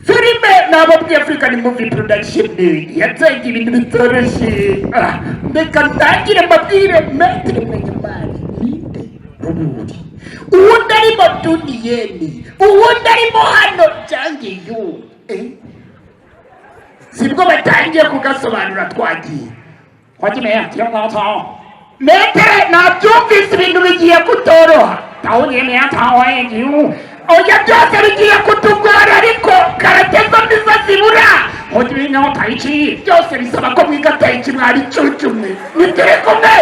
Filime nababwiye, African Movie Production yatangiye ibintu bitoroshye. Ah, reka ntangire mbabwire Maître Mwenyemari ninde ruburi, uwundi arimo Duniyeni, uwundi arimo hano Jangiyu, eh? Sibwo batangiye kugasobanura. Twagiye Maître, nabyumvise, ibintu bigiye kutoroha. Oya, byose bigiye kutugora, ariko karate zo nizo zibura. Byose bisaba ko mwiga tai chi. Mwari cucumwe, nituri kumwe.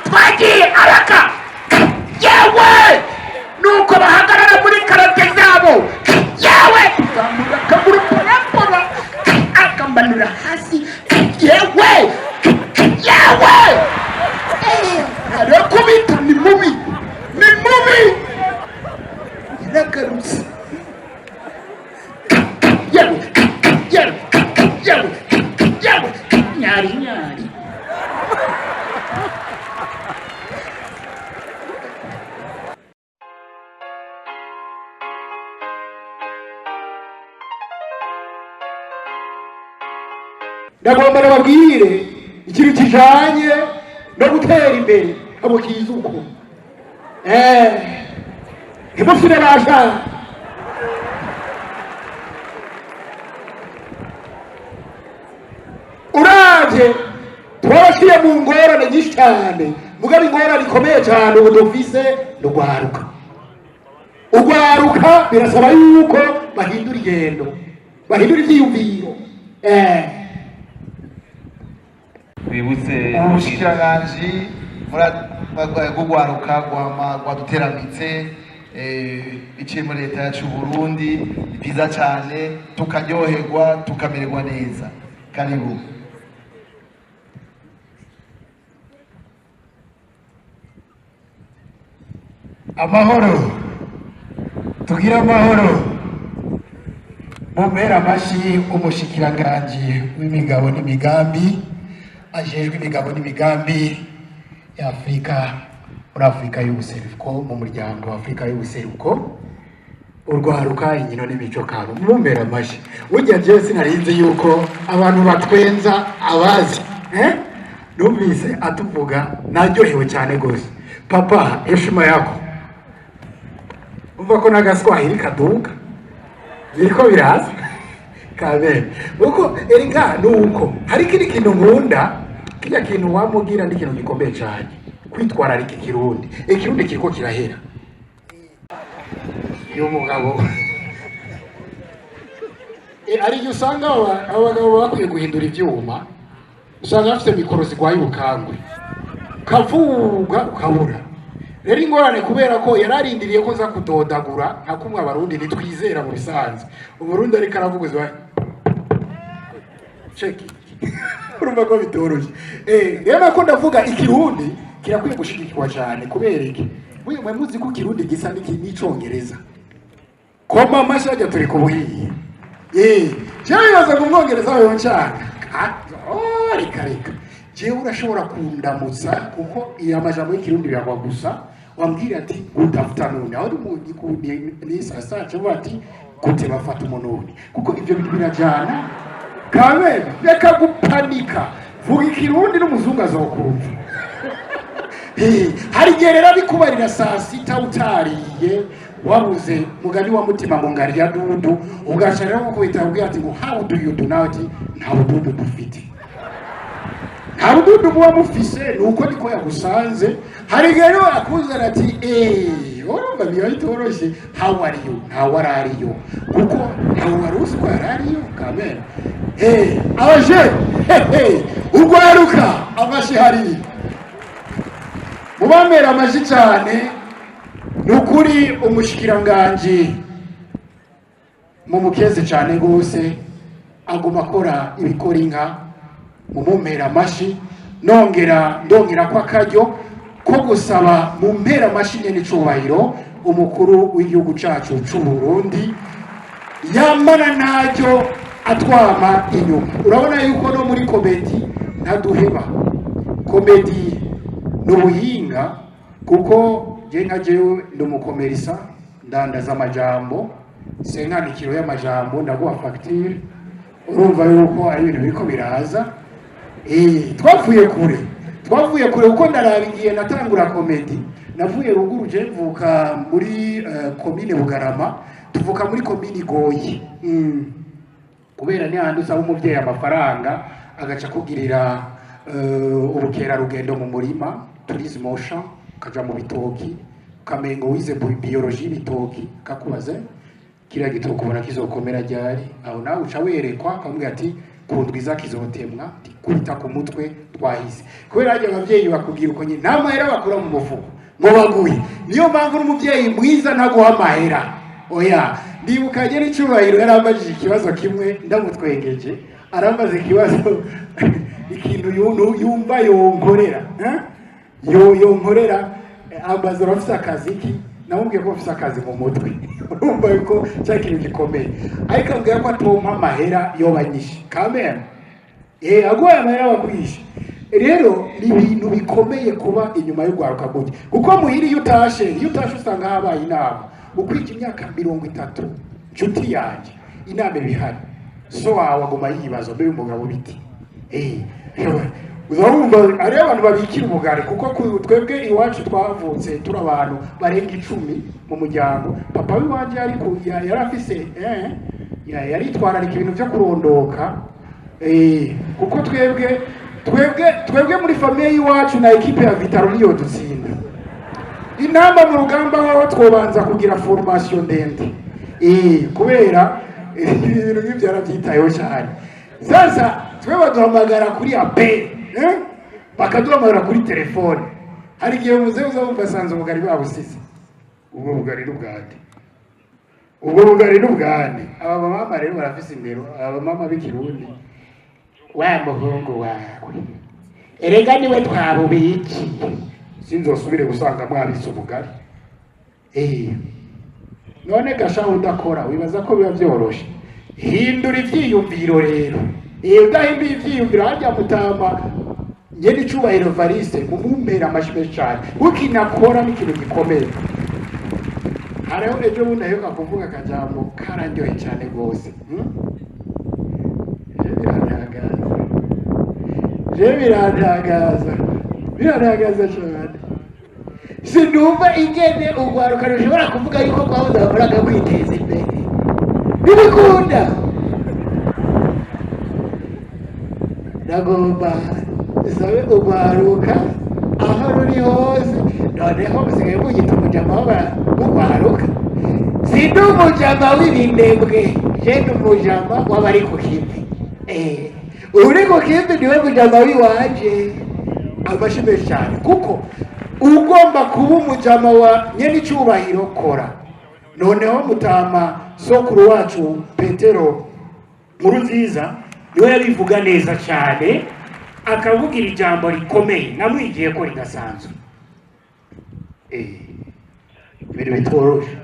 Twagiye araka yewe, nuko bahagarara muri karate zabo. Yewe, zamura akaguru porapora, akambanura hasi. Yewe yewe, arakubita. Ni mubi, ni mubi, yaragarutse. Yewe yewe yewe yewe, nyari nyari. Ndagomba nababwire ikintu kijanye no gutera imbere abo kiza uko ntimufire basha. Uravye twarashiye mu ngorane nyinshi cyane, mugabo ingorane ikomeye cyane ubu dufise ni urwaruka. Urwaruka birasaba yuko bahindura ingendo, bahindura ivyiyumviro. Twibutse Ubushikiranganji bw'urwaruka rwama rwaduteramitse biciye muri leta yacu Burundi. Ni byiza cyane, tukaryoherwa, tukamererwa neza. Karibu. Amahoro, tugire amahoro. Mumpera amashyi umushikiranganji w'imigabo n'imigambi, ajejwe imigabo n'imigambi ya Afurika, muri Afurika y'ubuseruko, mu muryango wa Afurika y'ubuseruko, urwaruka, inkino n'imico kabo. Mumpera amashyi. Burya jewe sinarinzi yuko abantu batwenza abazi, eh? Numvise atuvuga naryohewe cyane gose. Papa, heshima yako. Umva ko n'agaswahili kaduka biriko biraza kabere, kuko erega nuko hari ikindi kintu nkunda. Kirya kintu wamugira ni ikintu gikomeye cyane, kwitwararika ikirundi. Ikirundi kiriko kirahera. Uyu mugabo hari igihe usanga aba bagabo baba bakwiye guhindura ivyuma. Usanga bafite mikoro zigwaye ubukangwe, kavuga ukabura. Rero ingorane, kubera ko yararindiriye ko nza kudodagura nka kumwe. Abarundi ntitwizera mu bisanzwe. Umurundi ariko aravuga uzwa cheki, urumva ko bitoroshye. Rero nako ndavuga, ikirundi kirakwiye gushigikirwa cyane. Kubera iki? Mwe muzi ko ikirundi gisa n'icongereza. Koma amashyi ajya turi ku buhiye. Jewe bibaza ngo umwongereza wawe nshaka. Ah, oh, reka reka, jewe urashobora kundamutsa, kuko iyo amajambo y'ikirundi biragwa gusa. Wambwira ati "Good afternoon", aho ni saa sita, cyangwa ati gute bafata umununi, kuko ibyo bintu birajyana kabe. Reka gupanika, vuga ikirundi n'umuzungu azokumva. Hari igihe rero bikubarira saa sita utariye, wabuze mugani wa mutima mu ngari ya dudu, ugaca rero gukubita ubwira ati ngo "How do you do?" Nawe ati "Nta bududu dufite, nta bududu muba mufise." Ni uko niko yagusanze. Hari igihe rero akuzana ati urumva biba bitoroshye. "How are you?" Ntawe arariyo, kuko ntawe wari uzi ko yari ariyo kamera. Abaje hehe, urwaruka, amashi hariya, mubamera amashyi cyane. Ni ukuri umushikiranganji mumukeze cyane rwose, aguma akora ibikora inka. Mumumpera amashyi. Nongera ndongera ko akaryo ko gusaba mu mpera amashyi nyene icubahiro umukuru w'igihugu cacu c'u Burundi, yamana naryo atwama inyuma. Urabona yuko no muri comédie ntaduheba. Comédie ni ubuhinga, kuko je nka jewe ndi umukomerisa, ndandaza amajambo. Cinquante kilo y'amajambo, ndaguha facture. Urumva yuko ari ibintu biriko biraza. Twavuye kure, twavuye kure, kuko ndaraba igihe natangura comédie, navuye ruguru. Je mvuka muri komine Bugarama, tuvuka muri komine Igoyi. Kubera ni handi usaba umuvyeyi amafaranga agaca kugirira ubukerarugendo mu murima, tourisme au champ, ukaja mu bitoki, ukamengo wize biologie y'ibitoki, akakubaza: "Kiriya gitoki ubona kizokomera ryari?" Aho nawe uca werekwa, akamubwira ati: "Kundwiza kizotemwa." Kubita ku mutwe twahise, kubera harya abavyeyi bakubwira uko nyine, nta mahera bakura mu mufuko ngo baguhe. Niyo mpamvu n'umuvyeyi mwiza ntaguha amahera, oya. Ndibuka n'icubahiro yarambajije ikibazo kimwe, ndamutwengeje. Arambaza ikibazo, ikintu yumva yonkorera, eh? Yo yonkorera, ambaza: "Urafise akazi ki?" Namubwiye ko mfise akazi mu mutwe. Urumva yuko cya kintu gikomeye, ariko ambwira ko atompa amahera yoba nyinshi kameme. Aguhaye amahera bakwishe. Rero ni ibintu bikomeye kuba inyuma y'urwaruka gutya, kuko muhira iyo utashe usanga habaye inama. Ukwija imyaka 30, nshuti yanjye, inama iba ihari. So wawe aguma yibaza: "Mbe umugabo biti?" Uza wumva hariho abantu babikira ubugari, kuko twebwe iwacu twavutse turi abantu barenga 10 mu muryango. Papa w'iwanje yari afise yaritwararika ibintu byo kurondoka, kuko twebwe muri famille y'iwacu na équipe ya Vital'O niyo dutsinda. Intamba mu rugamba waho twobanza kugira formation ndende, kubera ibintu nk'ibyo yarabyitayeho cyane. Sasa twe baduhamagara kuri appel, eh? Bakaduhamagara kuri telefone. Hari igihe muzehe uza wumva asanze ubugari babusize. "Ubwo bugari n'ubwande? Ubwo bugari n'ubwande?" Aba bamama rero barafise indero, aba bamama b'ikirundi. "Wa muhungu wawe erega niwe twabubikiye, sinzosubire gusanga mwabise ubugari." None gasha udakora, wibaza ko biba byoroshe? Hindura ivyiyumviro rero. Udahinduye ivyiyumviro, harya mutama nyene icubahiro Variste, mumumpera amashi menshi cane, kuko inakora n'ikintu gikomeye. Hariho ejo bundi aheruka kuvuga akajambo karandyohe cyane rwose, Je birantangaza, je birantangaza, birantangaza cyane. Sinumva ingene urwaruka rushobora kuvuga yuko rwabuze amafaranga yo kwiteza imbere. Ntibikunda. Ndagomba sabe urwaruka aho ruri hose, noneho musigaye mugita umujama w'urwaruka. Sindi umujama w'ibinebwe, je ndi umujama w'abari ku kivi. Uri ku kivi niwe mujama w'iwanje. Amashi menshi cyane, kuko ugomba kuba umujama wa nyenicubahiro, kora. Noneho mutama sokuru wacu Petero Nkuru Nziza niwe yabivuga neza cyane, akavugira ijambo rikomeye namwigiye ko ridasanzwe. Ibintu bitoroshe,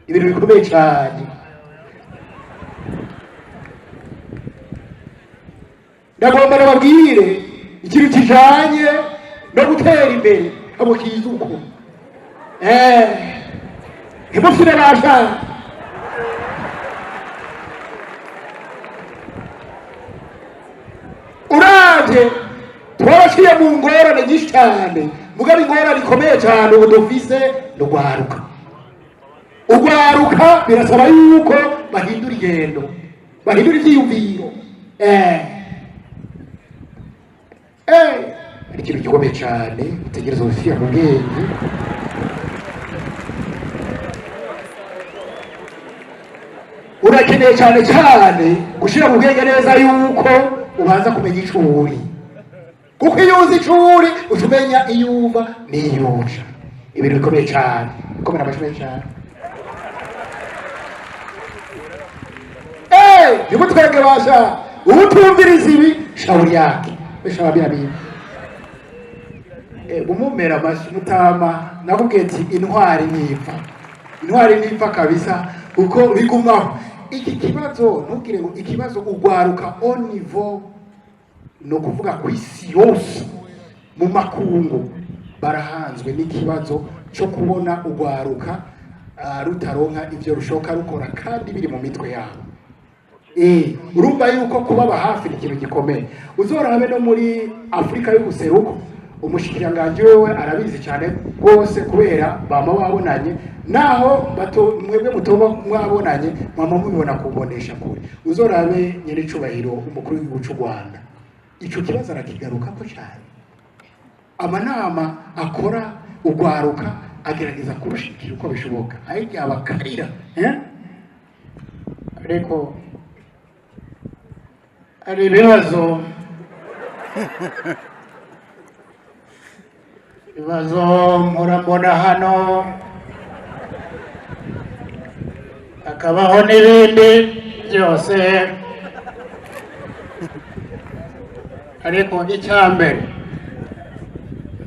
ibintu bikomeye cyane. Ndagomba nababwire ikintu kijanye no gutera imbere, ntabwo kiza uko. Ntimufire basha. Uravye twaraciye mu ngorane nyinshi cyane, mugabo ingorane ikomeye cyane ubu dufise ni urwaruka. Urwaruka birasaba yuko bahindura ingendo, bahindura ivyiyumviro. Hari ikintu gikomeye cyane utegereza gushyira mu bwenge. Urakeneye cyane cyane gushyira mu bwenge neza yuko ubanza kumenya ico uri, kuko iyo uzi ico uri uca umenya iyo uva n'iyo uja. Ibintu bikomeye cyane, bikomeye, amashyi menshi cyane. Ntimutwenge basha. Utumviriza ibi, shauri yake bishaba birabibi. Mumumera amashyi mutama. Nakubwiye ati intwari ntipfa, intwari ntipfa kabisa, kuko bigumaho. Iki kibazo, ntugire ngo ikibazo ugwaruka au niveau, ni ukuvuga ku isi yose, mu makungu, barahanzwe n'ikibazo cyo kubona ugwaruka. rutaronka ivyo rushoka rukora kandi biri mu mitwe yabo. Urumva yuko kubaba hafi ni ikintu gikomeye. Uzorabe no muri Afurika y'ubuseruko, umushikiranganji wewe arabizi cyane rwose, kubera bama babonanye. Naho bato mwebwe mutoba mwabonanye, mwama mubibona kubonesha kure. Uzorabe nyenicubahiro umukuru w'igihugu cy'u Rwanda, ico kibazo arakigarukako cyane. Amanama akora, ugwaruka agerageza kurushikira uko bishoboka, ariko abakarira, eh? Ariko hari ibibazo mpora mbona hano, hakabaho n'ibindi byose. Ariko icya mbere,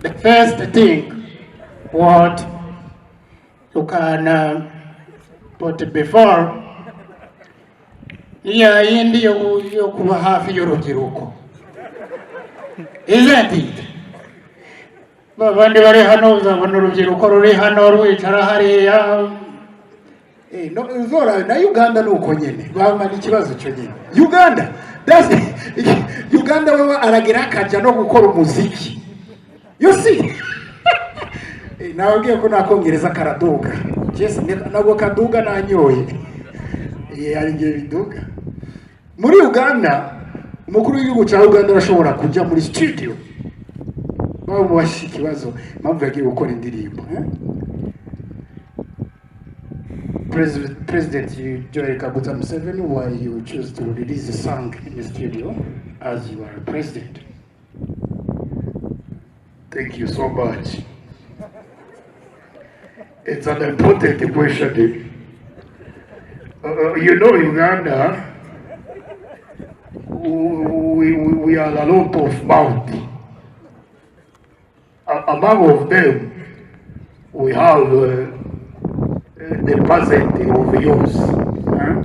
the first thing what you can put before ni ya yindi yo kuba hafi y'urubyiruko, isn't it? Babandi bari hano, uzabona urubyiruko ruri hano rwicara hariya. No, uzora na Uganda ni uko nyene, bamana ikibazo cyo nyene. Uganda, that's Uganda, wewe aragira akaja no gukora umuziki, you see. Nababwiye ko nakongereza karaduga. Yes, nabwo kaduga nanyoye. Hari igihe biduga. Muri Uganda, umukuru w'igihugu cya Uganda arashobora kujya muri studio, bamubashye ikibazo impamvu yagiye gukora indirimbo, eh? President Yoweri Kaguta Museveni, why you choose to release a song in the studio as you are a president? Thank you so much. It's an important question. Uganda, we are a lot of mouth. Among of them, we have the percent of youth. Huh?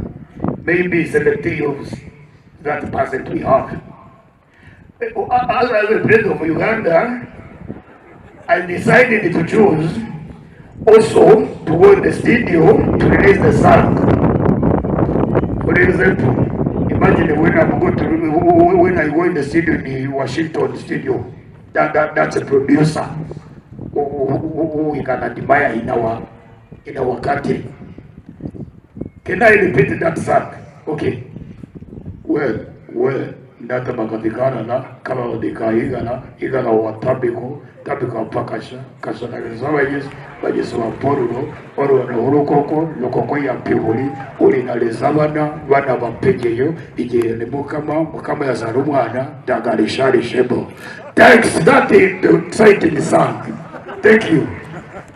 Maybe 70 youths, that percent we have. As the president of Uganda, I decided to choose also to go in the studio to release the song. For example, imagine when I go in the studio, in the Washington studio, that's a producer who we can admire in our country. Can I repeat that song? Okay. Well, ndatabakatikana na kama igana igana wa tabiko tabiko pakasha kasha na bagezi bagezi wa porulo orulo na urukoko lukoko ya pihuri uri na lezabana bana bapegeyo igihe ni mukama mukama yazara umwana dagarisha. Thanks, that is the exciting song. Thank you.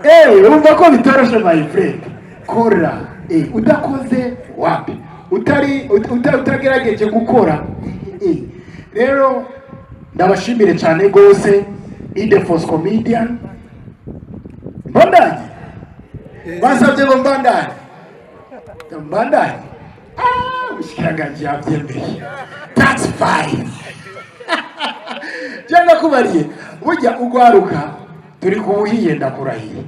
Urumva ko bitoroshe, my friend. Kora. Udakoze wapi, utari utagerageje gukora. Rero ndabashimire cyane rwose. Ildephonse Comedian, mbandanye, basabye ngo mbandanye, mbandanye. Ah, umushikiranganji yabyemeye, that's fine. Cyangwa kubariye burya ugwaruka turi kubuhiye, ndakurahiye.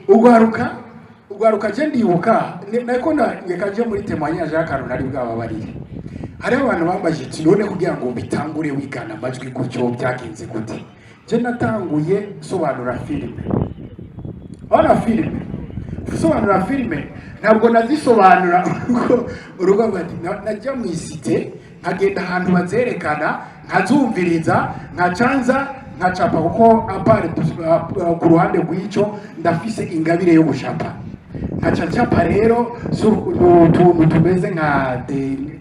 Ugwaruka, je ndibuka nako reka nje muri témoignage y'akantu nari bwababarire. Hariho abantu bambaje iti: "None kugira ngo bitangure wigana amajwi gutyo, byagenze gute?" Je natanguye sobanura filime. Ona filime, gusobanura filime, ntabwo nazisobanura urugo urugo bati najya mu isite, nkagenda ahantu bazerekana, nkazumviriza, nkacanza, nkacapa, kuko à part ku ruhande rw'icyo ndafise ingabire yo gucapa, nkaca ncapa. Rero utuntu tumeze nka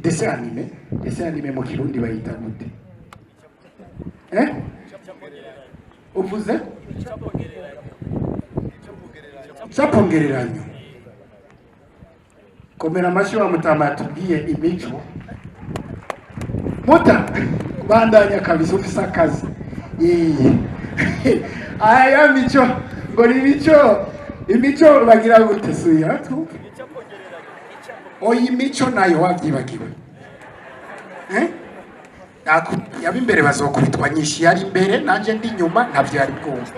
dessin animé. Dessin animé mu Kirundi bayita gute? Uvuze capongereranyo. Komera amashyi wa mutama yatubwiye imico. Muta bandanya kabisa, ufise akazi. Iyi aya mico ngo ni imico, imico bagira gute? Suya tu, oya, imico nayo wabyibagiwe, eh? Yaba imbere bazokubitwa nyinshi, yari imbere nanje ndi inyuma, ntavyo yari bwumva.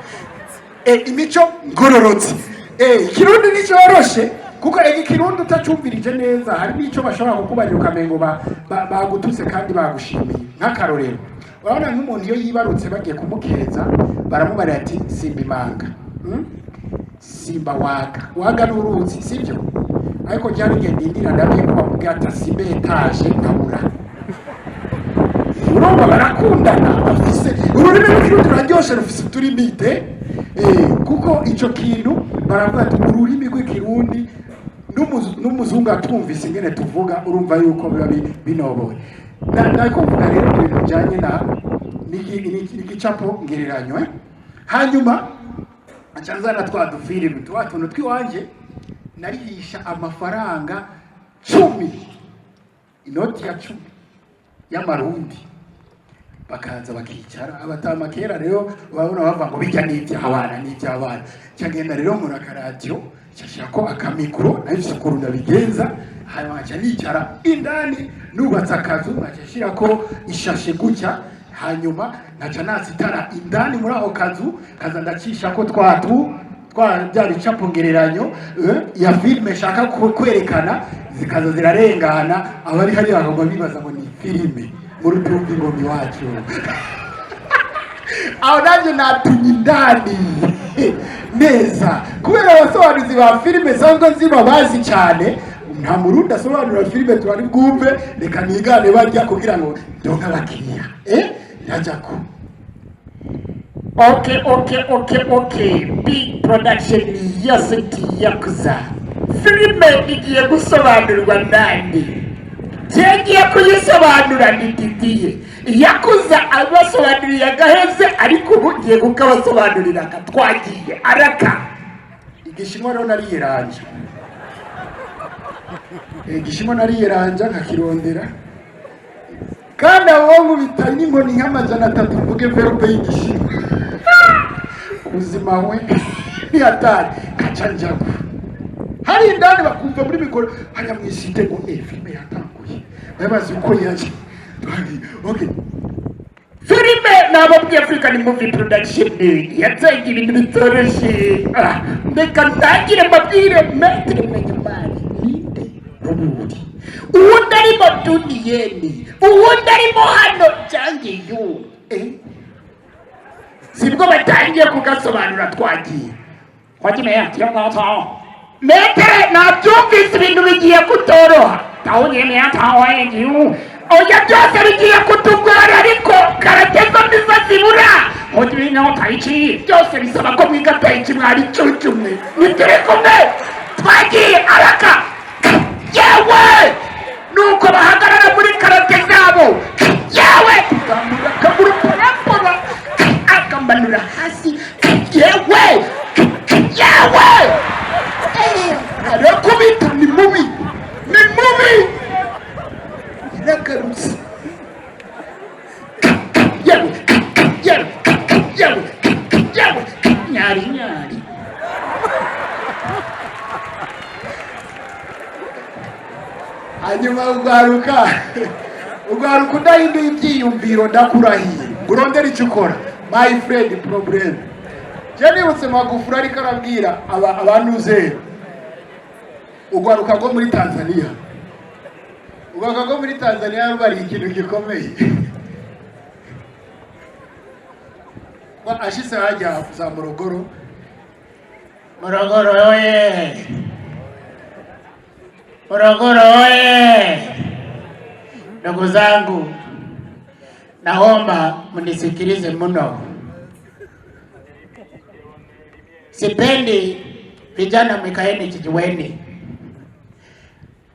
Imico ngororotsi. Ikirundi nticyoroshe, kuko ega ikirundi utacumvirije neza hari n'icyo bashobora kukubarira ukamengo bagututse kandi bagushimiye. Nk'akarorero, urabona nk'umuntu iyo yibarutse bagiye kumukeza, baramubarira ati: "Simba imanga." Simba waga waga n'uruzi, sibyo? Ariko ryari igihe ndindira ndabiye ko bamubwira ati simba etaje, nkabura. Urumva barakundana, bafise ururimi rw'ikirundi ruraryoshe, rufise uturimite. Kuko ico kintu baravuga ati ururimi rw'ikirundi n'umuzungu atumvise ingene tuvuga, urumva yuko biba binoboye. Nariko mvuga rero ibintu bijanye na n'igicapo ngereranyo, eh? Hanyuma nca nzana twa dufilimi, twa tuntu tw'iwanje narihisha amafaranga 10, inoti ya 10 y'amarundi, bakaza bakicara abatama. Kera rero urabona bavuga ngo bijya n'iby'abana, n'iby'abana. Cyagenda rero nkora akaradiyo, cyashira ko akamikoro, nahise ukuntu ndabigenza, hanyuma nkaca nicara indani, nubatse akazu, nkaca nshira ko ishashe gutya, hanyuma nkaca natsa itara indani muri ako kazu, kaza ndacisha ko twatu twa bya bicapo ngereranyo, ya filime nshaka kwerekana, zikaza zirarengana, abari hariya bakaguma bibaza ngo ni filime muri Tumva Ingoma Iwacu. Aho nanjye natumye indani neza, kubera abasobanuzi ba filime sanzwe nziba bazi cyane, nta murundi asobanura filime turari bwumve, reka nigane barya kugira ngo ndonke abakiriya. Najya ko Okay, big production yose Yakuza filime igiye gusobanurwa nande? Ngiye kuyisobanura ni Didiye Yakuza, abasobanuriye agaheze, ariko ubu ngiye kukabasobanurira aka twagiye araka. Igishinwa rero nariyeranja. Igishinwa nariyeranja nkakirondera, kandi abo nkubita n'inkoni nk'300, mvuge verbe y'igishinwa, ubuzima we ntiyatari kaca njagu hari indani, bakumva muri mikoro hariya mu isite ngo filime yatanguye, bari bazi uko yaje. Okay. Filime nababwiye, African Movie Production yatsenga ibintu bitoroshye. Ah, reka ntangire mbabwire Maître Menyimari ninde n'ubundi, uwundi arimo Duniyeni, uwundi arimo hano cyangiyu, sibwo batangiye kugasobanura. Twagiye Maître, nabyumvise, ibintu bigiye kutoroha. Oya, byose bigiye kutugora, ariko karate zo nizo zibura. Byose bisaba ko mwiga tai chi, mwari cucu mwe ntituri kumwe. Twagiye araka. Yewe, nuko bahagarara muri karate zabo. Yewe, kuzamura akaguru porapora, akamanura hasi. Yewe yewe, arakubita, ni mubi, ni mubi, yaragarutse. Yewe yewe yewe yewe, nyari nyari. Hanyuma ugwaruka udahinduye ibyiyumviro, ndakurahiye ngo urondere icyo ukora, my friend, problem. Je nibutse Magufuli ariko arabwira abantuze ugwaruka rwo muri Tanzania, ugwaruka rwo muri Tanzania rubariye ikintu gikomeye. Ashitse hajya za Morogoro: Morogoro oye! Morogoro oye! Ndugu zangu, naomba mnisikilize mno. Sipendi vijana mwikaeni kijiweni.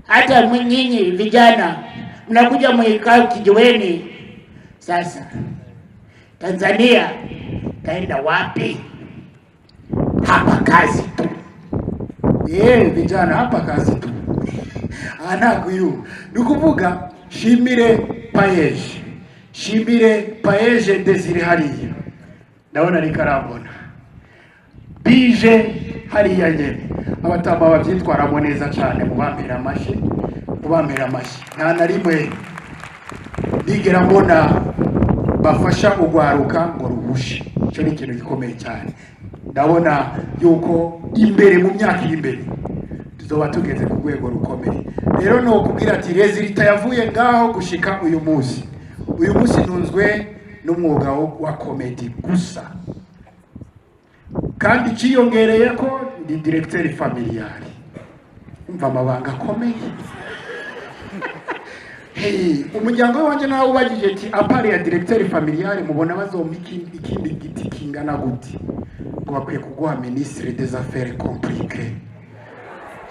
Hata nyinyi vijana mnakuja mwikao kijiweni. Sasa Tanzania taenda wapi? Hapa kazi tu. Vijana, hapa kazi tu. Anakuyu ni ukuvuga shimire payeje, shimire payeje Desire hariya, ndabona ariko arambona bije hariya nyene. Abatama bavyitwaramo neza cane, mubampera amashyi, mubampera amashyi. Nta na rimwe nigera mbona bafasha ugwaruka ngo ruhushe. Ico ni ikintu gikomeye cyane. Ndabona yuko imbere, mu myaka iri imbere, tuzoba tugeze ku rwego rukomeye. Rero ni ukubwira ati résultat yavuye ngaho gushika uyu munsi. Uyu munsi ntunzwe n'umwuga wa comédie gusa, kandi ikiyongereye ko ndi directeur familial. Umva, amabanga akomeye. Hey, umuryango wanje nawe ubagije ati: "À part ya directeur familial, mubona bazompa ikindi giti kingana gute?" Ngo bakwiye kuguha ministre des affaires compliquées.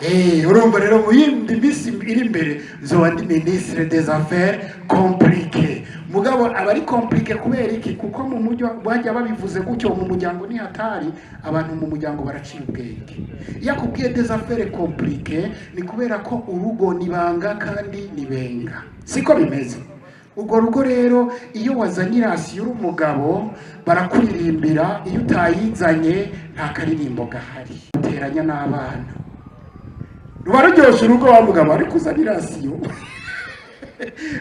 Hey, urumva rero mu yindi minsi iri imbere nzoba ndi ministre des affaires compliquées. Mugabo aba ari compliqué kubera iki? Kuko mu mujyi bajya babivuze gutyo, mu muryango ni hatari. Abantu mu muryango baraciye ubwenge. Iyo akubwiye des affaires compliquées, ni kubera ko urugo ni banga kandi ni benga, siko bimeze? Urwo rugo rero, iyo wazanye i ration uri umugabo, barakuririmbira. Iyo utayizanye, nta karirimbo gahari. Uteranya n'abana, ruba ruryoshye urugo wa mugabo ariko uzana i ration.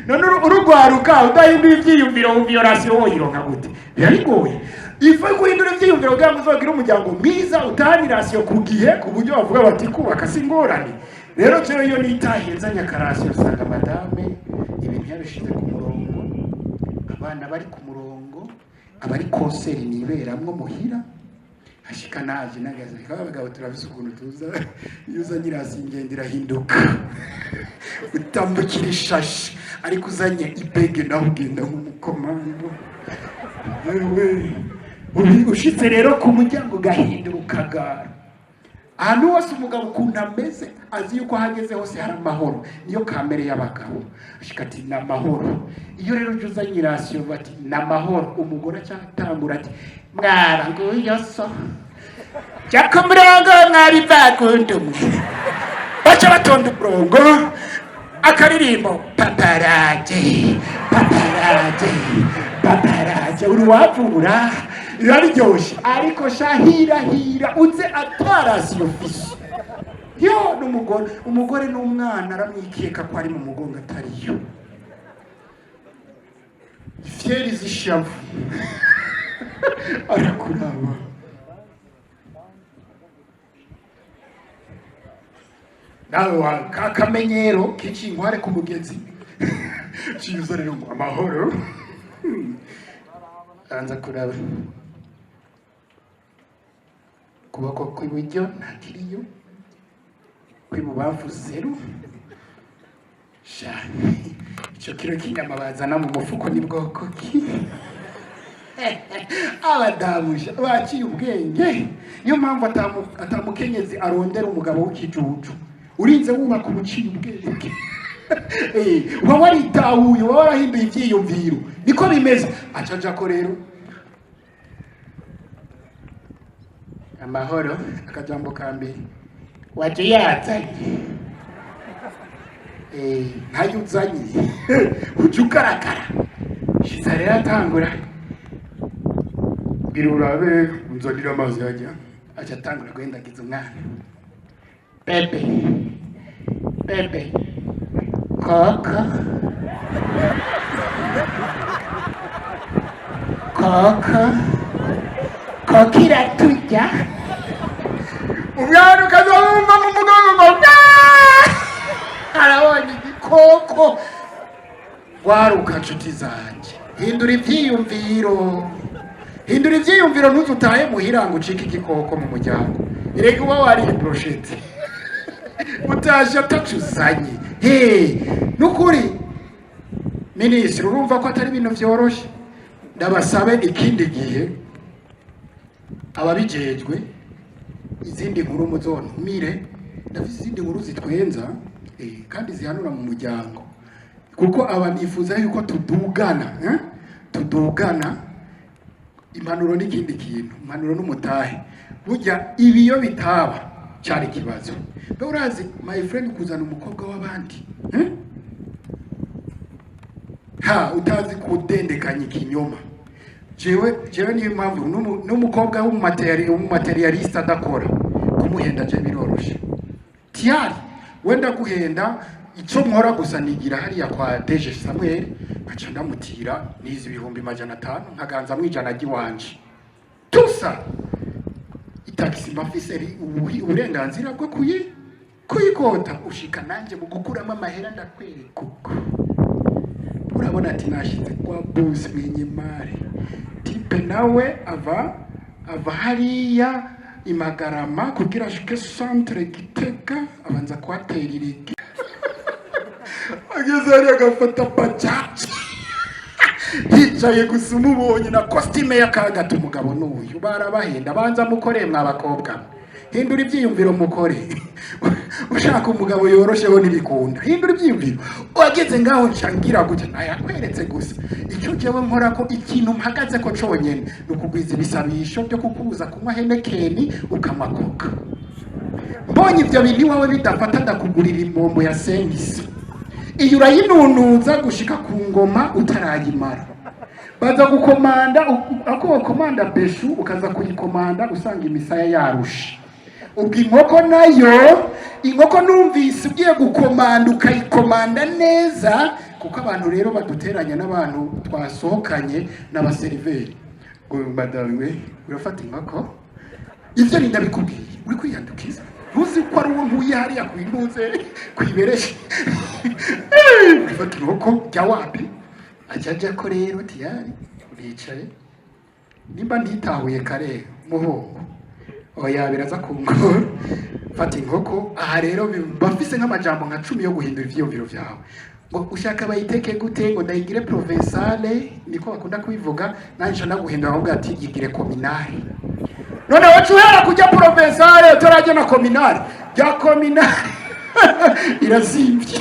None urugwaruka udahindura ibyiyumviro, wumva iyo ration woyironka gute? Biba bigoye. Ifu guhindura ibyiyumviro kugira ngo uzogire umuryango mwiza, utahane i ration ku gihe, ku buryo bavuga bati kubaka si ingorane. Rero jewe iyo nitahiye nzanye aka ration, usanga madame ibintu yabishize ku murongo, abana bari ku murongo, abari concert niberamwo muhira. Hashika naje nagaze. Abagabo turafise ukuntu tuza. Iyo uzanye i ration, ingendo irahinduka, utambukira ishashi. Ariko uzanye ibege nawe ugenda nk'umukomando. Wewe ushitse rero ku muryango ugahindura ukagara ahantu hose. Umugabo ukuntu ameze, azi yuko ahageze hose hari amahoro. Niyo kamere y'abagabo. Ashika ati: "Ni amahoro." Iyo rero uje uzanye i ration, bati: "Ni amahoro." Umugore acyatangura ati: "Mwaba nguyo so jya ku murongo, mwabivagunda umwe." Baca batonda umurongo, akaririmbo paparaje paparaje paparaje, uri wavura, biba biryoshye. Ariko shahirahira uze ata ration ufise yo n'umugore, umugore n'umwana aramwikeka ko ari mu mugongo atariyo ifyeri z'ishavu. Arakuraba nawe wa ka kamenyero kiciye inkware ku mugezi. Ciza rero ngo amahoro. Aranza kuraba ukuboko kw'iburyo ntakiriyo, kw'ibubamfu zéro. Sha, icyo kiro k'inyama bazana mu mufuko ni bwoko ki? Abadamu baciye ubwenge. Niyo mpamvu atamukenyezi arondera umugabo w'ikijuju. Urinze wubaka ubuciye ubwenge. Uba waritahuye, uba warahinduye ibyiyumviro. Niko bimeze. Aca aja ko rero amahoro. Akajambo ka mbere: "Waje yazanye?" Ntayo uzanye, ujya ugaragara. Shiza rero atangura: "Bwira urabe unzanire amazi." Yajya aca atangura guhendagiza umwana: "Bébé, bébé, koko koko koko iraturya." Umwana ukaza wumva mu mugongo ngo "Aah!" Arabonye igikoko. Waruka, nshuti zanjye, hindura ibyiyumviro, hindura ibyiyumviro. Ntuze utahe muhira ngo ucike igikoko mu muryango. Erega uba wariye brochette, utaje atacuzanye. He, nukuri minisitiri, urumva ko atari ibintu byoroshe. Ndabasabe ikindi gihe ababijejwe izindi nkuru muzontumire. Ndafise izindi nkuru zitwenza, kandi zihanura mu muryango, kuko aba nifuza yuko tudugana, eh? Tudugana impanuro n'ikindi kintu, impanuro n'umutahe. Burya ibi iyo bitaba cyari ikibazo. Mbe urazi, my friend, kuzana umukobwa w'abandi, eh? Ha, utazi kudendekanya ikinyoma. Jewe niyo mpamvu n'umukobwa w'umumatérialiste adakora, kumuhenda je biroroshe. Tiyari wenda guhenda, icyo nkora gusa nigira hariya kwa Deje Samuel, nkaca ndamutira nizi 500,000, nkaganza mu 100 ry'iwanje tusa. Taxi mba mfise uburenganzira bwo kuyikota. Ushika nanjye mu gukuramo amahera, ndakwereka uko urabona ati nashize kwa boss mwenye mari. Type nawe ava hariya imagarama kugira ashike centre Gitega, abanza kuhatera irigi, ageze hariya agafata bajaji, yicaye gusa, umubonye na costume y'akagata. Umugabo n'uyu barabahenda. Banza mukore, mwa bakobwa mwe. Hindura ibyiyumviro, mukore. Ushaka umugabo yorosheho ntibikunda. Hindura ibyiyumviro. Wageze ngaho nshangira gutya, nayakweretse gusa icyo jewe nkora, ko ikintu mpagaze ko conyene ni ukugwiza ibisabisho byo kukubuza kunywa Heineken ukanywa Coca. Mbonye ibyo bintu iwawe bidafata, ndakugurira imbombo ya sengisi. Iyo urayinunuza gushika ku ngoma utarayimara, baza gukomanda ako bakomanda beshu, ukaza kuyikomanda usanga imisaya yarushe. Ubwo inkoko nayo, inkoko numvise ugiye gukomanda, ukayikomanda neza, kuko abantu rero baduteranya n'abantu twasohokanye n'abaseriveri ngo madame we, urafata inkoko. Ibyo ni ndabikubwiye, uri kwiyandukiza, ntuzi ko ari uwo ntuye hariya ku intuze kwibereshe. Ufata inkoko jya wapi, ajya ajya ko rero tiyari uricaye. Nimba ntitahuye kare muhungu, oya, biraza kungora. Fata inkoko. Aha rero bafise nk'amajambo nka 10 yo guhindura ivyiyumviro vyawe, ngo ushaka bayiteke gute, ngo ndayigire provençale, niko bakunda kubivuga. Nanje ndaguhindura ahubwo ati yigire communale. None wacu uhera kujya provençale utarajya na communale, jya communale irazimvye,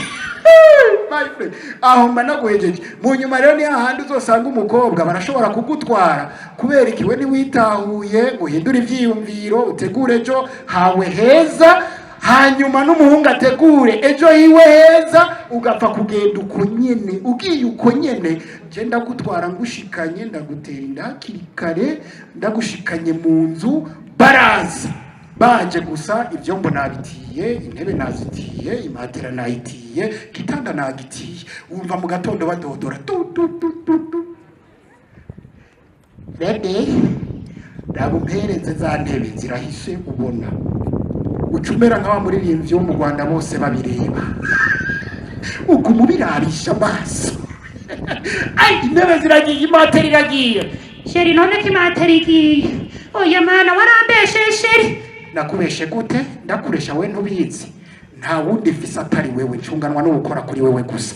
my friend. Aho mba naguhejeje. Mu nyuma rero ni hahandi uzosanga umukobwa barashobora kugutwara kubera ikiwe ntiwitahuye ngo uhindure ivyiyumviro, utegure ejo hawe heza, hanyuma n'umuhungu ategure ejo hiwe heza. Ugapfa kugenda uko nyene, ugiye uko nyene, je ndagutwara ngushikanye, ndagutera inda hakiri kare, ndagushikanye mu nzu, baraza baje gusa ivyombo nabitiye, intebe nazitiye, imatera nayitiye, gitanda nagitiye. Wumva mu gatondo badodora tu tu tu tu tu: "Ready, raba umpereze za ntebe zirahise." Ubona uca umera nka wa muririmbyi wo mu Rwanda bose babireba, uguma ubirabisha amaso. Ai, intebe ziragiye, imatera iragiye. Chéri, none ko imatera igiye? Oya mana, warambeshe chéri. Nakubeshe gute? Ndakuresha we ntubizi. Nta wundi mfise atari wewe, ncunganwa no gukora kuri wewe gusa.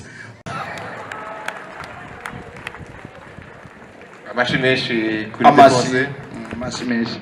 Amashi menshi kuri Amashi. Defonse. Amashi menshi.